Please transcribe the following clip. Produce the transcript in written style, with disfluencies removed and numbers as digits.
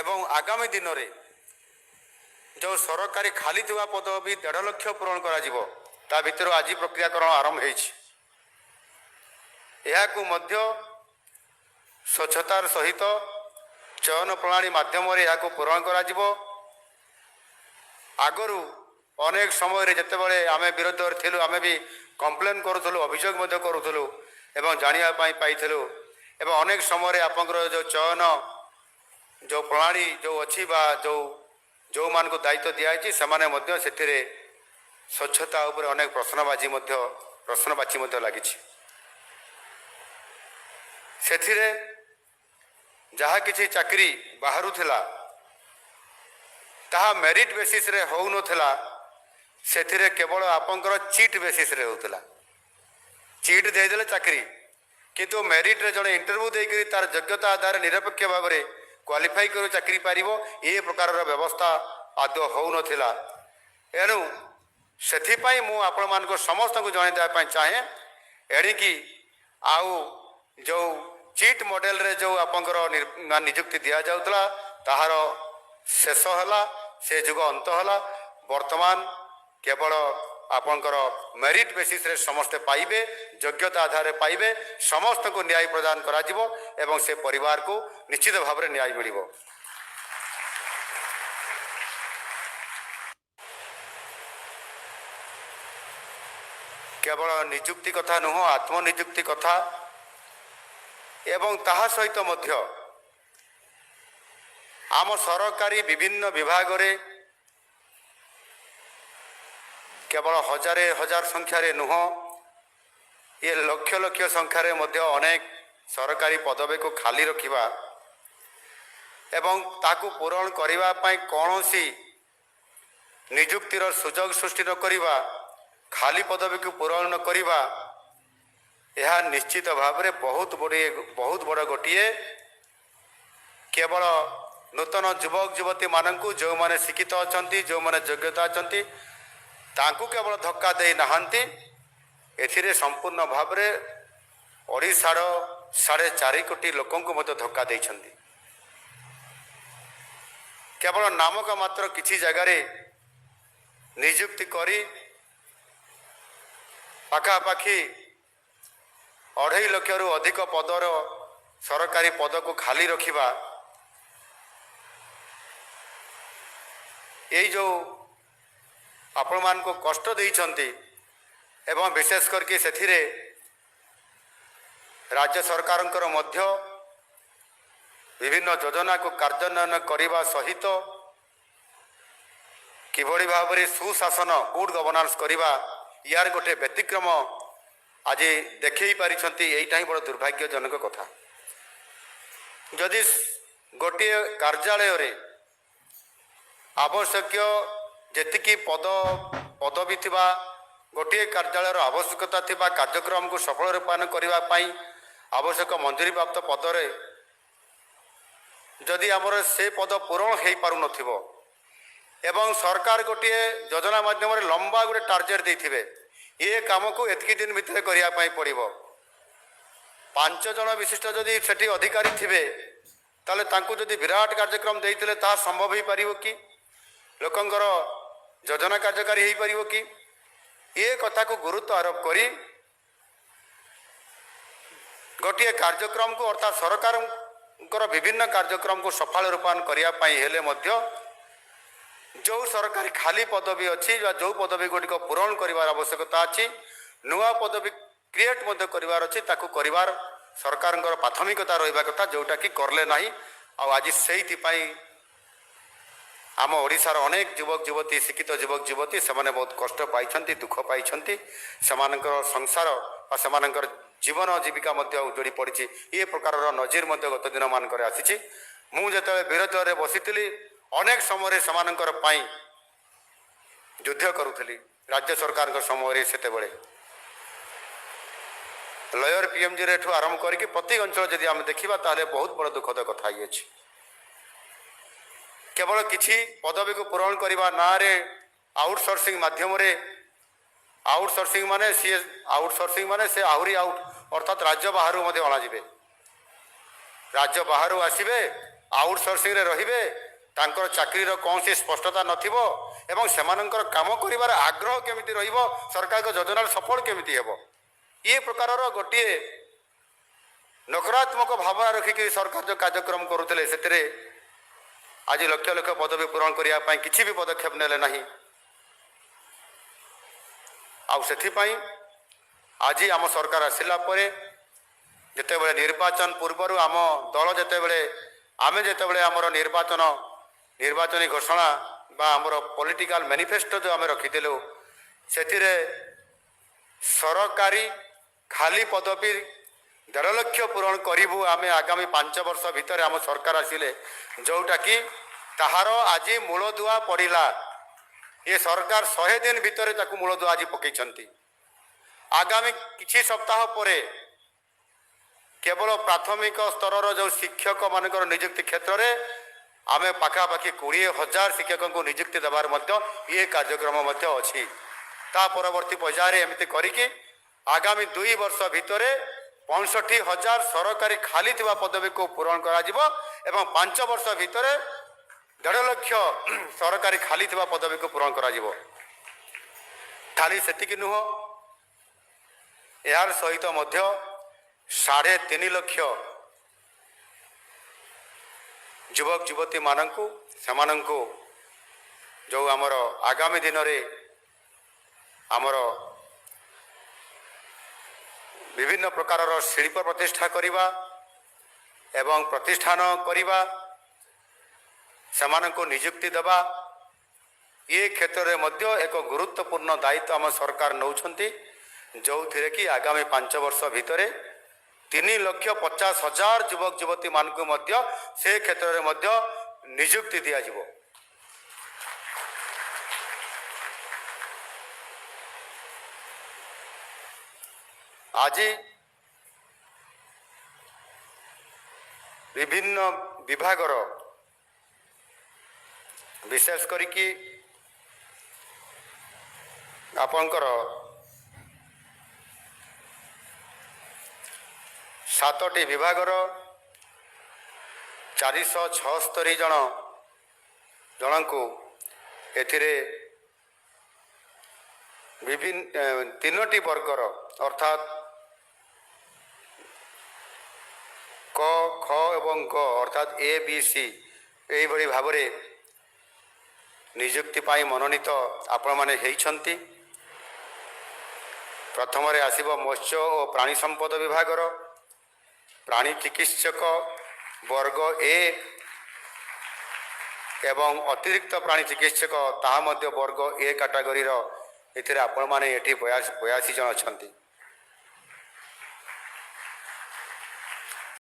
ଏବଂ ଆଗାମୀ ଦିନରେ ଯେଉଁ ସରକାରୀ ଖାଲି ଥିବା ପଦବୀ 1.5 ଲକ୍ଷ ପୂରଣ କରାଯିବ, ତା ଭିତରୁ ଆଜି ପ୍ରକ୍ରିୟାକରଣ ଆରମ୍ଭ ହେଇଛି। ଏହାକୁ ମଧ୍ୟ ସ୍ୱଚ୍ଛତାର ସହିତ ଚୟନ ପ୍ରଣାଳୀ ମାଧ୍ୟମରେ ଏହାକୁ ପୂରଣ କରାଯିବ। ଆଗରୁ ଅନେକ ସମୟରେ ଯେତେବେଳେ ଆମେ ବିରୋଧୀ ଦଳରେ ଥିଲୁ, ଆମେ ବି କମ୍ପ୍ଲେନ୍ କରୁଥିଲୁ, ଅଭିଯୋଗ ମଧ୍ୟ କରୁଥିଲୁ ଏବଂ ଜାଣିବା ପାଇଁ ପାଇଥିଲୁ ଏବଂ ଅନେକ ସମୟରେ ଆପଣଙ୍କର ଯେଉଁ ଚୟନ ଯେଉଁ ପ୍ରଣାଳୀ ଯେଉଁ ଅଛି ବା ଯେଉଁମାନଙ୍କୁ ଦାୟିତ୍ୱ ଦିଆଯାଇଛି, ସେମାନେ ମଧ୍ୟ ସେଥିରେ ସ୍ୱଚ୍ଛତା ଉପରେ ଅନେକ ପ୍ରଶ୍ନବାଚୀ ମଧ୍ୟ ଲାଗିଛି। ସେଥିରେ ଯାହା କିଛି ଚାକିରି ବାହାରୁଥିଲା, ତାହା ମେରିଟ୍ ବେସିସ୍ରେ ହେଉନଥିଲା। ସେଥିରେ କେବଳ ଆପଣଙ୍କର ଚିଟ୍ ବେସିସ୍ରେ ହେଉଥିଲା। ଚିଟ୍ ଦେଇଦେଲେ ଚାକିରି, କିନ୍ତୁ ମେରିଟ୍ରେ ଜଣେ ଇଣ୍ଟରଭ୍ୟୁ ଦେଇକରି ତାର ଯୋଗ୍ୟତା ଆଧାରରେ ନିରପେକ୍ଷ ଭାବରେ କ୍ୱାଲିଫାଇ କରି ଚାକିରି ପାରିବ, ଏ ପ୍ରକାରର ବ୍ୟବସ୍ଥା ଆଦୌ ହେଉନଥିଲା। ଏଣୁ ସେଥିପାଇଁ ମୁଁ ଆପଣମାନଙ୍କୁ ସମସ୍ତଙ୍କୁ ଜଣାଇ ଦେବା ପାଇଁ ଚାହେଁ, ଏଣିକି ଆଉ ଯେଉଁ ଚିଟ୍ ମଡ଼େଲରେ ଯେଉଁ ଆପଣଙ୍କର ନିଯୁକ୍ତି ଦିଆଯାଉଥିଲା, ତାହାର ଶେଷ ହେଲା, ସେ ଯୁଗ ଅନ୍ତ ହେଲା। ବର୍ତ୍ତମାନ କେବଳ ଆପଣଙ୍କର ମେରିଟ୍ ବେସିସ୍ରେ ସମସ୍ତେ ପାଇବେ, ଯୋଗ୍ୟତା ଆଧାରରେ ପାଇବେ, ସମସ୍ତଙ୍କୁ ନ୍ୟାୟ ପ୍ରଦାନ କରାଯିବ ଏବଂ ସେ ପରିବାରକୁ ନିଶ୍ଚିତ ଭାବରେ ନ୍ୟାୟ ମିଳିବ। କେବଳ ନିଯୁକ୍ତି କଥା ନୁହଁ, ଆତ୍ମନିଯୁକ୍ତି କଥା ଏବଂ ତାହା ସହିତ ମଧ୍ୟ ଆମ ସରକାରୀ ବିଭିନ୍ନ ବିଭାଗରେ କେବଳ ହଜାରେ ହଜାର ସଂଖ୍ୟାରେ ନୁହଁ, ଇଏ ଲକ୍ଷ ଲକ୍ଷ ସଂଖ୍ୟାରେ ମଧ୍ୟ ଅନେକ ସରକାରୀ ପଦବୀକୁ ଖାଲି ରଖିବା ଏବଂ ତାକୁ ପୂରଣ କରିବା ପାଇଁ କୌଣସି ନିଯୁକ୍ତିର ସୁଯୋଗ ସୃଷ୍ଟି ନ କରିବା, ଖାଲି ପଦବୀକୁ ପୂରଣ ନ କରିବା, ଏହା ନିଶ୍ଚିତ ଭାବରେ ବହୁତ ବଡ଼ ଗୋଟିଏ କେବଳ ନୂତନ ଯୁବକ ଯୁବତୀମାନଙ୍କୁ, ଯେଉଁମାନେ ଶିକ୍ଷିତ ଅଛନ୍ତି, ଯେଉଁମାନେ ଯୋଗ୍ୟତା ଅଛନ୍ତି, ତାଙ୍କୁ କେବଳ ଧକ୍କା ଦେଇନାହାନ୍ତି, ଏଥିରେ ସମ୍ପୂର୍ଣ୍ଣ ଭାବରେ ଓଡ଼ିଶାର 4.5 କୋଟି ଲୋକଙ୍କୁ ମଧ୍ୟ ଧକ୍କା ଦେଇଛନ୍ତି। କେବଳ ନାମକ ମାତ୍ର କିଛି ଜାଗାରେ ନିଯୁକ୍ତି କରି ପାଖାପାଖି 2.5 ଲକ୍ଷରୁ ଅଧିକ ପଦର ସରକାରୀ ପଦକୁ ଖାଲି ରଖିବା, ଏଇ ଯେଉଁ ଆପଣମାନଙ୍କୁ କଷ୍ଟ ଦେଇଛନ୍ତି ଏବଂ ବିଶେଷ କରିକି ସେଥିରେ ରାଜ୍ୟ ସରକାରଙ୍କର ମଧ୍ୟ ବିଭିନ୍ନ ଯୋଜନାକୁ କାର୍ଯ୍ୟାନ୍ୱୟନ କରିବା ସହିତ କିଭଳି ଭାବରେ ସୁଶାସନ, ଗୁଡ୍ ଗଭର୍ଣ୍ଣାନ୍ସ କରିବା, ୟାର ଗୋଟେ ବ୍ୟତିକ୍ରମ ଆଜି ଦେଖେଇ ପାରିଛନ୍ତି। ଏଇଟା ହିଁ ବଡ଼ ଦୁର୍ଭାଗ୍ୟଜନକ କଥା। ଯଦି ଗୋଟିଏ କାର୍ଯ୍ୟାଳୟରେ ଆବଶ୍ୟକୀୟ ଯେତିକି ପଦ ପଦବୀ ଥିବା, ଗୋଟିଏ କାର୍ଯ୍ୟାଳୟର ଆବଶ୍ୟକତା ଥିବା କାର୍ଯ୍ୟକ୍ରମକୁ ସଫଳ ରୂପାୟନ କରିବା ପାଇଁ ଆବଶ୍ୟକ ମଞ୍ଜୁରୀପ୍ରାପ୍ତ ପଦରେ ଯଦି ଆମର ସେ ପଦ ପୂରଣ ହେଇପାରୁନଥିବ ଏବଂ ସରକାର ଗୋଟିଏ ଯୋଜନା ମାଧ୍ୟମରେ ଲମ୍ବା ଗୋଟେ ଟାର୍ଗେଟ୍ ଦେଇଥିବେ, ଏ କାମକୁ ଏତିକି ଦିନ ଭିତରେ କରିବା ପାଇଁ ପଡ଼ିବ, 5 ଜଣ ବିଶିଷ୍ଟ ଯଦି ସେଠି ଅଧିକାରୀ ଥିବେ, ତାହେଲେ ତାଙ୍କୁ ଯଦି ବିରାଟ କାର୍ଯ୍ୟକ୍ରମ ଦେଇଥିଲେ ତାହା ସମ୍ଭବ ହେଇପାରିବ କି? ଲୋକଙ୍କର ଯୋଜନା କାର୍ଯ୍ୟକାରୀ ହେଇପାରିବ କି? ଏ କଥାକୁ ଗୁରୁତ୍ୱ ଆରୋପ କରି ଗୋଟିଏ କାର୍ଯ୍ୟକ୍ରମକୁ, ଅର୍ଥାତ୍ ସରକାରଙ୍କର ବିଭିନ୍ନ କାର୍ଯ୍ୟକ୍ରମକୁ ସଫଳ ରୂପାୟନ କରିବା ପାଇଁ ହେଲେ ମଧ୍ୟ ଯେଉଁ ସରକାରୀ ଖାଲି ପଦବୀ ଅଛି ବା ଯେଉଁ ପଦବୀ ଗୁଡ଼ିକ ପୂରଣ କରିବାର ଆବଶ୍ୟକତା ଅଛି, ନୂଆ ପଦବୀ କ୍ରିଏଟ୍ ମଧ୍ୟ କରିବାର ଅଛି, ତାକୁ କରିବାର ସରକାରଙ୍କର ପ୍ରାଥମିକତା ରହିବା କଥା, ଯେଉଁଟାକି କଲେ ନାହିଁ। ଆଉ ଆଜି ସେଇଥିପାଇଁ ଆମ ଓଡ଼ିଶାର ଅନେକ ଯୁବକ ଯୁବତୀ, ଶିକ୍ଷିତ ଯୁବକ ଯୁବତୀ, ସେମାନେ ବହୁତ କଷ୍ଟ ପାଇଛନ୍ତି, ଦୁଃଖ ପାଇଛନ୍ତି। ସେମାନଙ୍କର ସଂସାର ବା ସେମାନଙ୍କର ଜୀବନ ଜୀବିକା ମଧ୍ୟ ଉଜୁଡ଼ି ପଡ଼ିଛି। ଏ ପ୍ରକାରର ନଜିର ମଧ୍ୟ ଗତ ଦିନମାନଙ୍କରେ ଆସିଛି। ମୁଁ ଯେତେବେଳେ ବିରୋଧୀ ଦଳରେ ବସିଥିଲି, ଅନେକ ସମୟରେ ସେମାନଙ୍କର ପାଇଁ ଯୁଦ୍ଧ କରୁଥିଲି ରାଜ୍ୟ ସରକାରଙ୍କ ସମୟରେ। ସେତେବେଳେ ଲୋୟର ପିଏମ୍ଜିରେ ଠୁ ଆରମ୍ଭ କରିକି ପ୍ରତି ଅଞ୍ଚଳ ଯଦି ଆମେ ଦେଖିବା, ତାହେଲେ ବହୁତ ବଡ଼ ଦୁଃଖଦ କଥା ହେଇଅଛି। କେବଳ କିଛି ପଦବୀକୁ ପୂରଣ କରିବା ନାଁରେ ଆଉଟସୋର୍ସିଂ ମାଧ୍ୟମରେ, ଆଉଟସୋର୍ସିଂ ମାନେ ସିଏ ଆଉଟସୋର୍ସିଂ ମାନେ ସେ ଆହୁରି ଆଉଟ୍, ଅର୍ଥାତ୍ ରାଜ୍ୟ ବାହାରୁ ମଧ୍ୟ ଅଣାଯିବେ। ରାଜ୍ୟ ବାହାରୁ ଆସିବେ। ଆଉଟସୋର୍ସିଂରେ ରହିବେ, ତାଙ୍କର ଚାକିରିର କୌଣସି ସ୍ପଷ୍ଟତା ନଥିବ ଏବଂ ସେମାନଙ୍କର କାମ କରିବାର ଆଗ୍ରହ କେମିତି ରହିବ? ସରକାରଙ୍କ ଯୋଜନାର ସଫଳ କେମିତି ହେବ? ଇଏ ପ୍ରକାରର ଗୋଟିଏ ନକାରାତ୍ମକ ଭାବନା ରଖିକି ସରକାର ଯେଉଁ କାର୍ଯ୍ୟକ୍ରମ କରୁଥିଲେ, ସେଥିରେ ଆଜି ଲକ୍ଷ ଲକ୍ଷ ପଦବୀ ପୂରଣ କରିବା ପାଇଁ କିଛି ବି ପଦକ୍ଷେପ ନେଲେ ନାହିଁ। ଆଉ ସେଥିପାଇଁ ଆଜି ଆମ ସରକାର ଆସିଲା ପରେ, ଯେତେବେଳେ ନିର୍ବାଚନ ପୂର୍ବରୁ ଆମ ଦଳ ଯେତେବେଳେ, ଆମେ ଯେତେବେଳେ ଆମର ନିର୍ବାଚନୀ ଘୋଷଣା ବା ଆମର ପଲିଟିକାଲ ମ୍ୟାନିଫେଷ୍ଟୋ ଯେଉଁ ଆମେ ରଖିଥିଲୁ, ସେଥିରେ ସରକାରୀ ଖାଲି ପଦବୀ 1.5 ଲକ୍ଷ ପୂରଣ କରିବୁ ଆମେ ଆଗାମୀ 5 ବର୍ଷ ଭିତରେ ଆମ ସରକାର ଆସିଲେ, ଯେଉଁଟାକି ତାହାର ଆଜି ମୂଳଦୁଆ ପଡ଼ିଲା। ଏ ସରକାର 100 ଦିନ ଭିତରେ ତାକୁ ମୂଳଦୁଆ ଆଜି ପକେଇଛନ୍ତି। ଆଗାମୀ କିଛି ସପ୍ତାହ ପରେ କେବଳ ପ୍ରାଥମିକ ସ୍ତରର ଯେଉଁ ଶିକ୍ଷକମାନଙ୍କର ନିଯୁକ୍ତି କ୍ଷେତ୍ରରେ ଆମେ ପାଖାପାଖି 20,000 ଶିକ୍ଷକଙ୍କୁ ନିଯୁକ୍ତି ଦେବାର ମଧ୍ୟ ଇଏ କାର୍ଯ୍ୟକ୍ରମ ମଧ୍ୟ ଅଛି। ତା ପରବର୍ତ୍ତୀ ପର୍ଯ୍ୟାୟରେ ଏମିତି କରିକି ଆଗାମୀ 2 ବର୍ଷ ଭିତରେ 65,000 ସରକାରୀ ଖାଲି ଥିବା ପଦବୀକୁ ପୂରଣ କରାଯିବ ଏବଂ 5 ବର୍ଷ ଭିତରେ 1.5 ଲକ୍ଷ ସରକାରୀ ଖାଲି ଥିବା ପଦବୀକୁ ପୂରଣ କରାଯିବ। ଖାଲି ସେତିକି ନୁହଁ, ଏହାର ସହିତ ମଧ୍ୟ 3.5 ଲକ୍ଷ ଯୁବକ ଯୁବତୀମାନଙ୍କୁ, ସେମାନଙ୍କୁ ଯେଉଁ ଆମର ଆଗାମୀ ଦିନରେ ଆମର ବିଭିନ୍ନ ପ୍ରକାରର ଶିଳ୍ପ ପ୍ରତିଷ୍ଠା କରିବା ଏବଂ ପ୍ରତିଷ୍ଠାନ କରିବା, ସେମାନଙ୍କୁ ନିଯୁକ୍ତି ଦେବା, ଏ କ୍ଷେତ୍ରରେ ମଧ୍ୟ ଏକ ଗୁରୁତ୍ୱପୂର୍ଣ୍ଣ ଦାୟିତ୍ୱ ଆମ ସରକାର ନେଉଛନ୍ତି, ଯେଉଁଥିରେ କି ଆଗାମୀ 5 ବର୍ଷ ଭିତରେ 3,50,000 ଯୁବକ ଯୁବତୀମାନଙ୍କୁ ମଧ୍ୟ ସେ କ୍ଷେତ୍ରରେ ମଧ୍ୟ ନିଯୁକ୍ତି ଦିଆଯିବ। ଆଜି ବିଭିନ୍ନ ବିଭାଗର, ବିଶେଷ କରିକି ଆପଣଙ୍କର ସାତଟି ବିଭାଗର 476 ଜଣଙ୍କୁ ଏଥିରେ ବିଭିନ୍ନ ତିନୋଟି ବର୍ଗର, ଅର୍ଥାତ୍ କ, ଖ ଏବଂ ଗ, ଅର୍ଥାତ୍ ଏ, ବି, ସି, ଏଇଭଳି ଭାବରେ ନିଯୁକ୍ତି ପାଇଁ ମନୋନୀତ ଆପଣମାନେ ହେଇଛନ୍ତି। ପ୍ରଥମରେ ଆସିବ ମତ୍ସ୍ୟ ଓ ପ୍ରାଣୀ ସମ୍ପଦ ବିଭାଗର ପ୍ରାଣୀ ଚିକିତ୍ସକ ବର୍ଗ ଏ ଏବଂ ଅତିରିକ୍ତ ପ୍ରାଣୀ ଚିକିତ୍ସକ, ତାହା ମଧ୍ୟ ବର୍ଗ ଏ କାଟାଗୋରୀର। ଏଥିରେ ଆପଣମାନେ ଏଠି 82 ଜଣ ଅଛନ୍ତି।